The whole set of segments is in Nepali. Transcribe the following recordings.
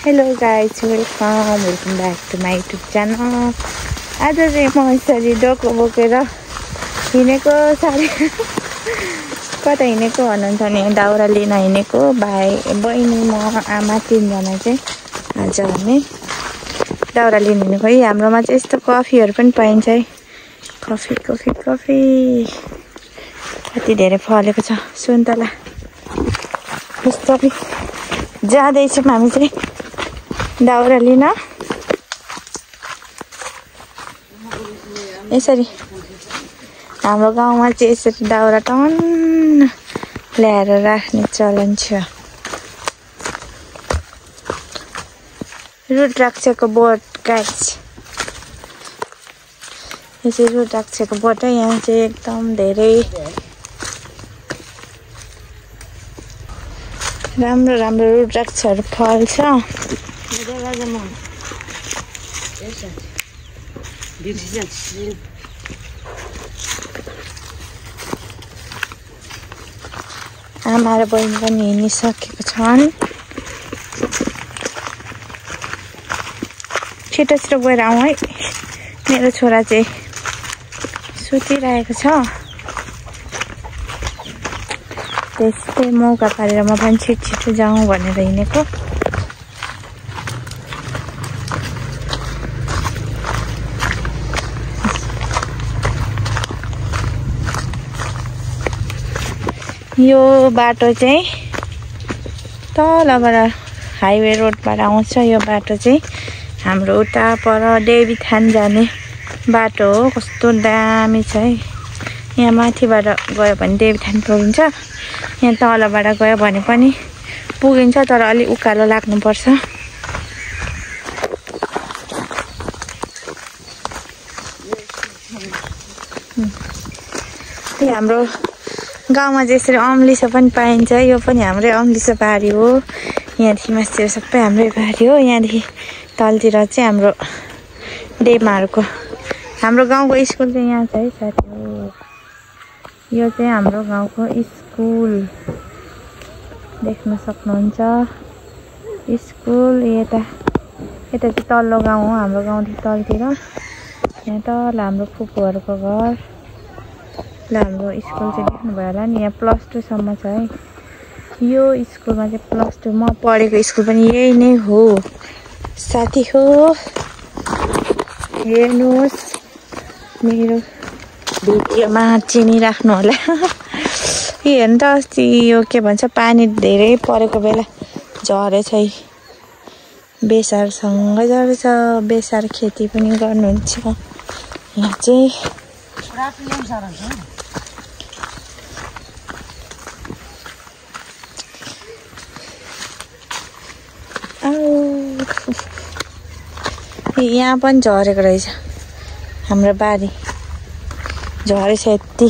Hello guys, welcome back to my YouTube channel. आज चाहिँ म यसरी डोको बोकेर हिँडेको सारी कता हिँडेको भन्नुहुन्छ भने दाउरा लिन हिँडेको भाइ बहिनी म आमा तीनजना चाहिँ आज हामी दाउरा लिन हिँडेको। हाम्रोमा चाहिँ यस्तो कफीहरु पनि पाइन्छ है। कफी कति धेरै फलेको छ सुन्तला। यस्तै जाँदैछौँ हामी चाहिँ दाउरा लिन। यसरी हाम्रो गाउँमा चाहिँ यसरी दाउरा टन्न ल्याएर राख्ने चलन छ। रुद्राक्षको बोट गाइस, यो चाहिँ रुद्राक्षको बोट हो। यहाँ चाहिँ एकदम धेरै राम्रो रुद्राक्षहरू फल्छ। आमा र बहिनी पनि हिँडिसकेको छन्। छिटो गएर आउँ है, मेरो छोरा चाहिँ सुतिरहेको छ। त्यस्तै मौका पारेर म पनि छिटो जाउँ भनेर हिँडेको। यो बाटो चाहिँ तलबाट हाइवे रोडबाट आउँछ। यो बाटो चाहिँ हाम्रो उता पर देवीथान जाने बाटो हो। कस्तो दामी छ है। यहाँ माथिबाट गयो भने देवीथान पुगिन्छ, यहाँ तलबाट गयो भने पनि पुगिन्छ, तर अलि उकालो लाग्नुपर्छ। हाम्रो गाउँमा चाहिँ यसरी अम्लिसो पनि पाइन्छ। यो पनि हाम्रै अम्लिसो बारी हो। यहाँदेखि मास्तिर सबै हाम्रै बारी हो। यहाँदेखि तलतिर चाहिँ हाम्रो डेमाहरूको हाम्रो गाउँको स्कुल चाहिँ यहाँ छ है साथी। यो चाहिँ हाम्रो गाउँको स्कुल देख्न सक्नुहुन्छ। स्कुल यता चाहिँ तल्लो गाउँ हो, हाम्रो गाउँदेखि तलतिर। यहाँ तल हाम्रो फुपूहरूको घर। ल हाम्रो स्कुल चाहिँ देख्नुभयो होला नि, यहाँ +2 सम्म छ है। यो स्कुलमा चाहिँ +2 म पढेको स्कुल पनि यही नै हो साथी हो। हेर्नुहोस् मेरो भिडियोमा चिनिराख्नु होला। हेर्नु त अस्ति यो के भन्छ पानी धेरै परेको बेला झरेछ है। बेसारसँग झरेछ। बेसार खेती पनि गर्नुहुन्छ यहाँ चाहिँ। यहाँ पनि झरेको रहेछ हाम्रो बारी, झरेछ यति।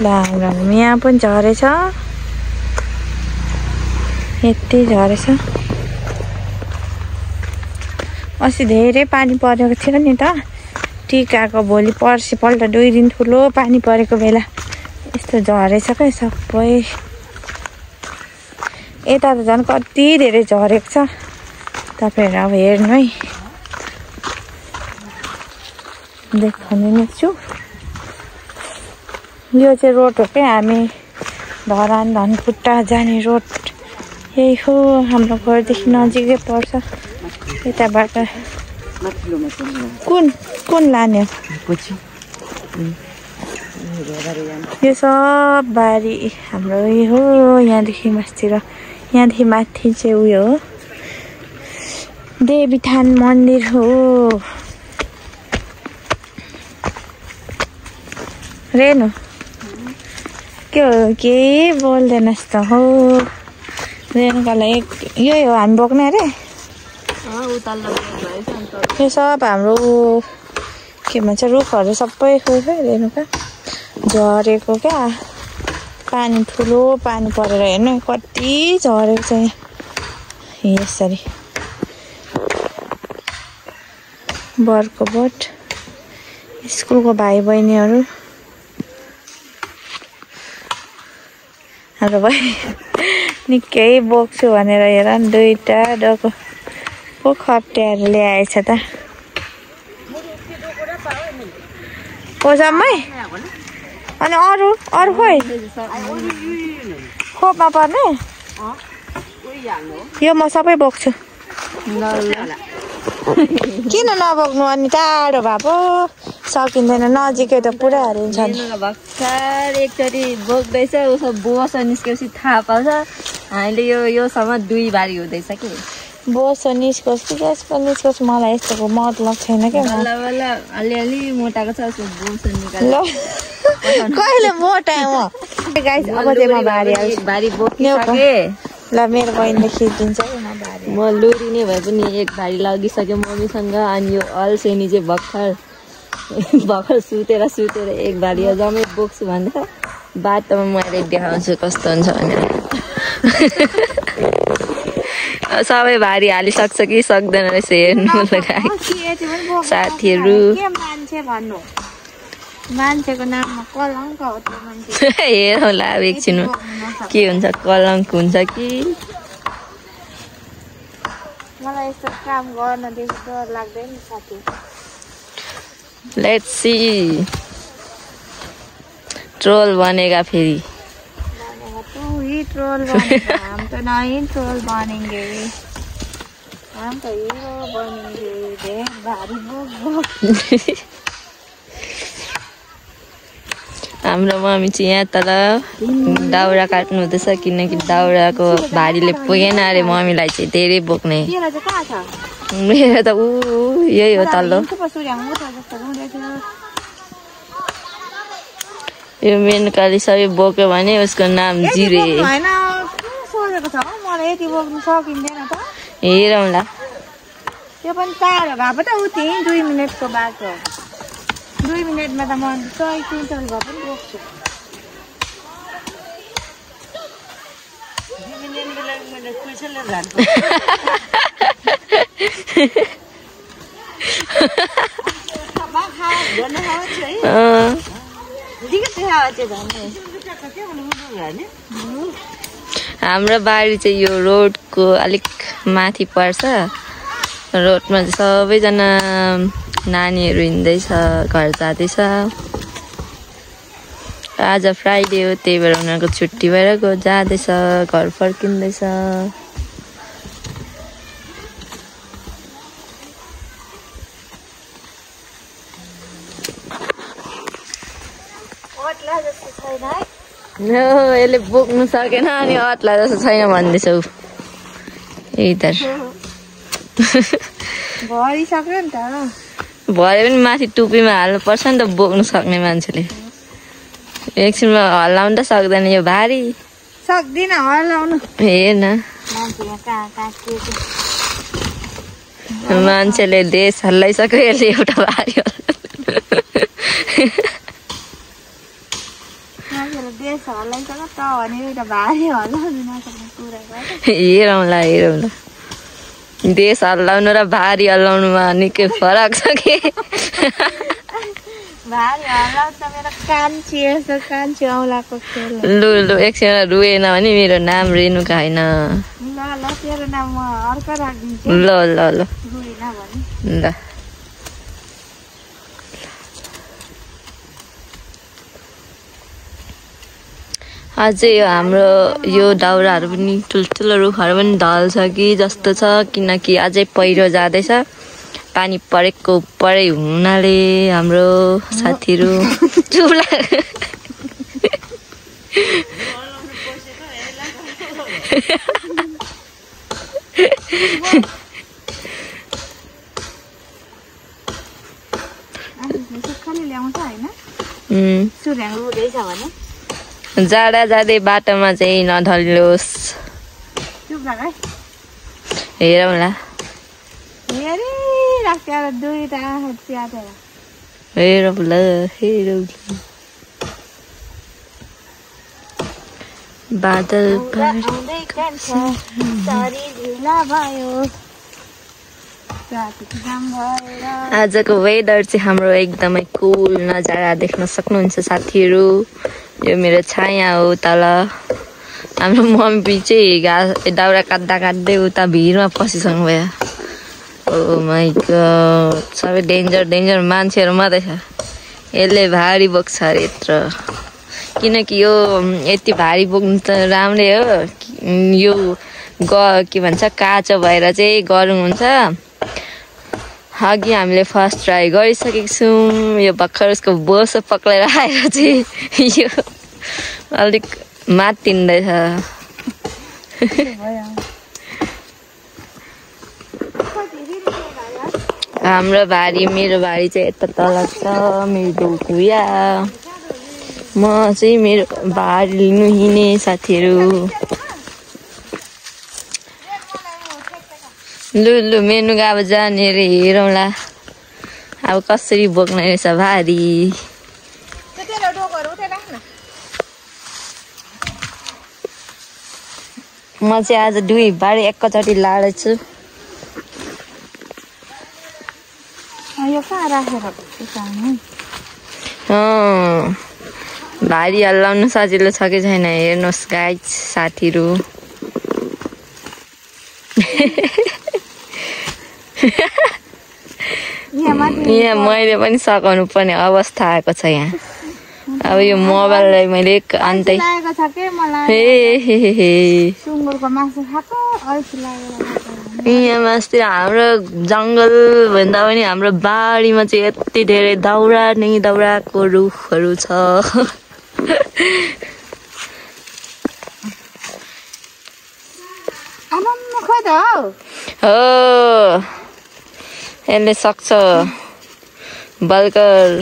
ल हाम्रो यहाँ पनि झरेछ, यति झरेछ। अस्ति धेरै पानी परेको थियो नि त, टिकाको भोलि पर्सिपल्ट 2 दिन ठुलो पानी परेको बेला यस्तो झरेछ क्या सबै। यता त झन् कति धेरै झरेको छ, तपाईहरु अब हेर्नु है, देखाउने नै छु। यो चाहिँ रोड हो क्या, हामी धरान धनकुटा जाने रोड यही हो। हाम्रो घरदेखि नजिकै पर्छ। यताबाट कुन लाने हो? यो सब बारी हाम्रो यही हो। यहाँदेखि मास्तिर, यहाँदेखि माथि चाहिँ उयो हो देवीथान मन्दिर हो। रेनु के हो, केही बोल्दैनस् त हो। रेनुकालाई यही हो हामी बोक्ने अरे। यो सब हाम्रो के भन्छ रुखहरू सबै हो रेनुका झरेको क्या। पानी ठुलो पानी परेर हेर्नु कति झरेको छ यहाँ। यसरी बरको बोट स्कुलको भाइ बहिनीहरू हाम्रो निकै बोक्छु भनेर हेर न दुईटा डोको पो खप्ट्याएर ल्याएछ त कोसम्मै अनि अरू अरू खोइ खोपमा पर्ने यो म सबै बोक्छु किन नबोक्नु अनि टाढो भए पो सकिँदैन नजिकै त पुरा हरिन्छ भर्खर एकचोटि बोक्दैछ उसो बोसो निस्केपछि थाहा पाउँछ हामीले योसम्म 2 बारी हुँदैछ कि बोसो निस्कोस् कि त्यसको निस्कोस् मलाई यस्तोको मतलब छैन क्या बल्ल अलिअलि मोटाएको छ उसको बोसो निकाल्छ ल कहिले मोटाएँ म गाइस अब चाहिँ म भारी हाल्छु भारी बोकिसके ल मेरो बहिनीले खिचिदिन्छ कि म भारी म लुरी नै भए पनि एक भारी लगिसक्यो मम्मीसँग अनि यो अल्सेनी चाहिँ भर्खर सुतेर एक भारी जम्मै बोक्छु भन्दा बाटोमा मैले देखाउँछु कस्तो हुन्छ भनेर सबै भारी हालिसक्छ कि सक्दैन रहेछ हेर्नु लगाए साथीहरू मान्छेको नाममा कलङ्क हो त्यो मान्छे हेरौँला अब एकछिन के हुन्छ कलङ्क हुन्छ कि मलाई यस्तो काम गर्नदेखि डर लाग्दैन साथी लेट्स सी ट्रोल बनेगा फेरि तू ही ट्रोल बनेगा हम तो नहीं ट्रोल बनेंगे हम तो हीरो बनेंगे देख भारी बोक हाम्रो मम्मी चाहिँ यहाँ तल दाउरा काट्नु हुँदैछ किनकि दाउराको भारीले पुगेन अरे मम्मीलाई चाहिँ धेरै बोक्ने मेरो त यही हो तल्लो यो मेनकाले सबै बोक्यो भने उसको नाम जिरे हेरौँला त्यो पनि टाढो भए पो त उति 2 मिनटको बाटो 2 मिनटमा त म 100 क्विन्टल भए पनि बोक्छु हाम्रो बारी चाहिँ यो रोडको अलिक माथि पर्छ रोडमा चाहिँ सबैजना नानीहरू हिँड्दैछ घर जाँदैछ आज फ्राइडे हो त्यही भएर उनीहरूको छुट्टी भएर जाँदैछ घर फर्किँदैछ यसले बोक्नु सकेन अनि अट्ला जस्तो छैन भन्दैछ ऊ इधर भरिसक्यो नि त भरे पनि माथि टुपीमा हाल्नुपर्छ नि त बोक्नु सक्ने मान्छेले एकछिनमा हल्लाउनु त सक्दैन यो भारी सक्दिन हल्लाउनु हेर्न मान्छेले देश हल्लाइसक्यो यसले एउटा भारी हेरौँला देश हल्लाउनु र भारी हल्लाउनुमा निकै फरक छ कि लु एकछिन रुएन भने मेरो नाम रेणुका होइन ल ल ल ल अझै हाम्रो यो दाउराहरू पनि ठुल्ठुलो रुखहरू पनि ढल्छ कि जस्तो छ किनकि अझै पहिरो जाँदैछ पानी परेको परै हुनाले हाम्रो साथीहरू चुला जाडा जाँदै बाटोमा चाहिँ नढलियोस् हेरौँला हेरौँला बादल आजको वेदर चाहिँ हाम्रो एकदमै कुल नजारा देख्न सक्नुहुन्छ साथीहरू यो मेरो छाया हो तल हाम्रो मम्मी चाहिँ घाँस दाउरा काट्दा काट्दै उता भिरमा पसिसक्नु भयो ओ माई गॉड सबै डेन्जर मान्छेहरू मात्रै छ यसले भारी बोक्छ अरे यत्रो किनकि यो यति भारी बोक्नु त राम्रै हो यो के भन्छ काँचो भएर चाहिँ गरौँ हुन्छ अघि हामीले फर्स्ट ट्राई गरिसकेको छौँ यो भर्खर उसको बोसो पक्रेर आएर चाहिँ यो अलिक मात्तिँदैछ हाम्रो भारी मेरो भारी चाहिँ यता तल छ मेरो भुया म चाहिँ मेरो भारी लिनु हिँड्ने साथीहरू लु मेनु अब जाने रे हेरौँला अब कसरी बोक्ने रहेछ भारी म चाहिँ आज दुई भारी एकैचोटि लाडेछु भारी हल्लाउनु सजिलो छ कि छैन हेर्नुहोस् गाइज साथीहरू यहाँ मैले पनि सघाउनु पर्ने अवस्था आएको छ यहाँ अब यो मोबाइललाई मैले अन्तै यहाँ मासतिर हाम्रो जङ्गल भन्दा पनि हाम्रो बारीमा चाहिँ यति धेरै दाउराको रुखहरू छ हो यसले सक्छ बल्कर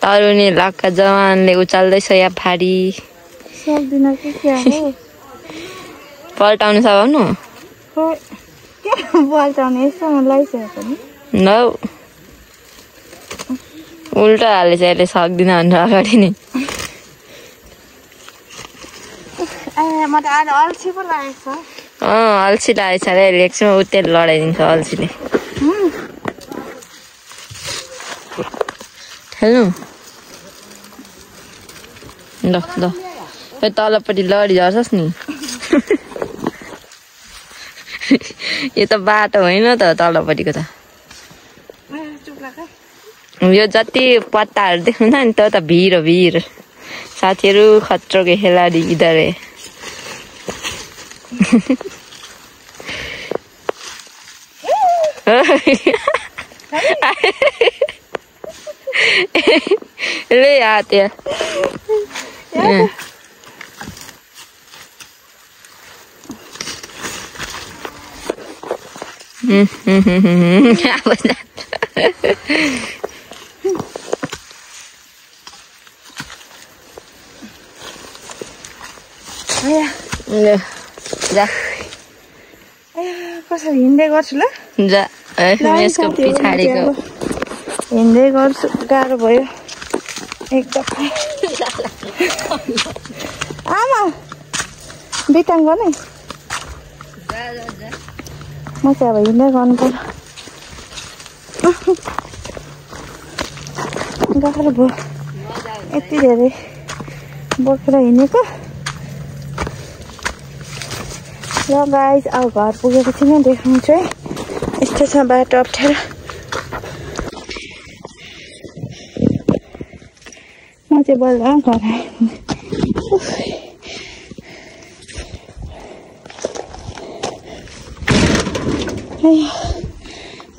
तरुनी लाका जवानले उचाल्दैछ या भारी पल्टाउनु सघाउनु न उल्टा हालेछ यसले सक्दिन भनेर अगाडि नै अल्छी लागेको छ अरे एकछिनमा उतै लडाइदिन्छ अल्छीले खेल्नु ल यो तलपट्टि लडी झर्छस् नि यो त बाटो होइन त तलपट्टिको त यो जति पत्ताहरू देख्नुहुन्छ नि त भिर साथीहरू खतरो के खेलाडी इधर है ले आते जा कसरी हिँड्दै गर्छु ल जा यसको पछाडिको हिँड्दै गर्छु गाह्रो भयो एकदम आमा बिटाङ गर्ने म चाहिँ अब हिँड्दै गर्नु पर्यो गाह्रो भयो यति धेरै बोकेर हिँडेको र गाइज अब घर पुगेपछि नै देखाउँछु है यस्तो छ बाटो अप्ठ्यारो म चाहिँ बल्ल घर आएँ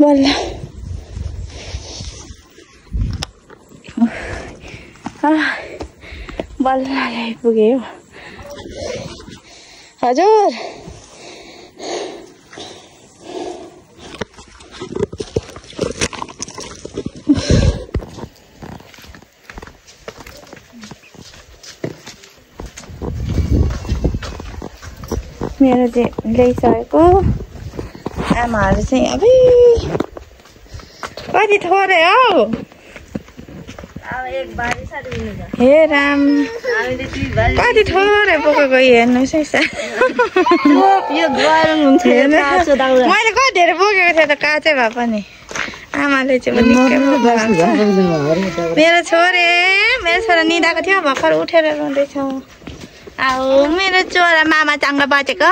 बल्ल बल्ल आइपुग्यो हजुर मेरो चाहिँ ल्याइसकेको आमाहरू चाहिँ अब कति थोरै हौ हे राम कति थोरै बोकेको हेर्नुहोस् है मैले कति धेरै बोकेको थिएँ त काँचै भए पनि आमाले चाहिँ निकै मेरो छोरा निदाएको थियो भर्खर उठेर रुँदैछ। आऊ मेरो छोरा मामा चाङ्गा बचेको